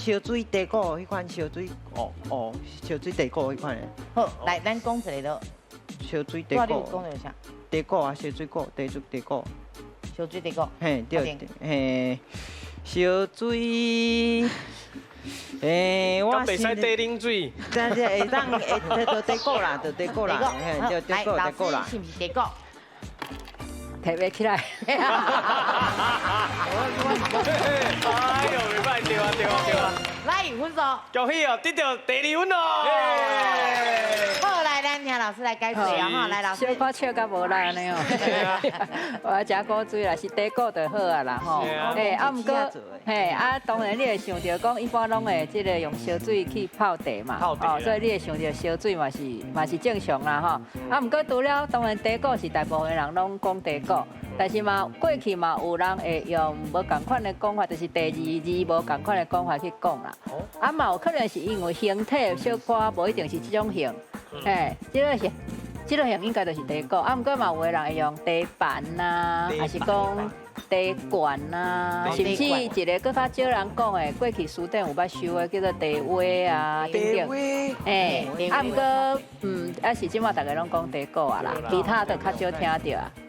燒水茶果彼款燒水哦哦，燒水茶果彼款的。好，來，咱講一个就。燒水拄仔茶果。你有講著啥？茶果啊，燒水果，茶水茶果。燒水茶果。嘿，對，嘿，燒水。欸，我袂使茶冷水。但是會當會就茶果啦，就茶果啦，嘿，對，茶果茶果啦。是毋是茶果？提袂起來。哎呦，袂歹，對啊，對啊，對啊。來，分數。恭喜哦，得著第二分哦。好，來，咱聽老師來解說啊，哈，來老師。小可笑甲無力按呢哦。我食古錐啦，是茶果就好啊啦，吼。欸，啊，毋過，嘿，啊，當然你會想著講，一般攏會這个用燒水去泡茶嘛，哦，所以你會想著燒水嘛是正常啦，吼。啊，毋過除了當然茶果是大部分人攏講茶果，但是嘛過去嘛有人會用無仝款的講法，就是第二字無仝款的講法去講啦。啊嘛有可能是因為形體小可無一定是這種形，嘿，這个是。這个形應該就是茶果，啊，毋過嘛有的人會用茶盤啊，還是講茶罐啊，甚至一个閣較少人講的，過去書店有捌收的叫做茶杯啊等等。欸，啊，毋過，啊是這馬逐家攏講茶果啊啦，其他就較少聽著啊。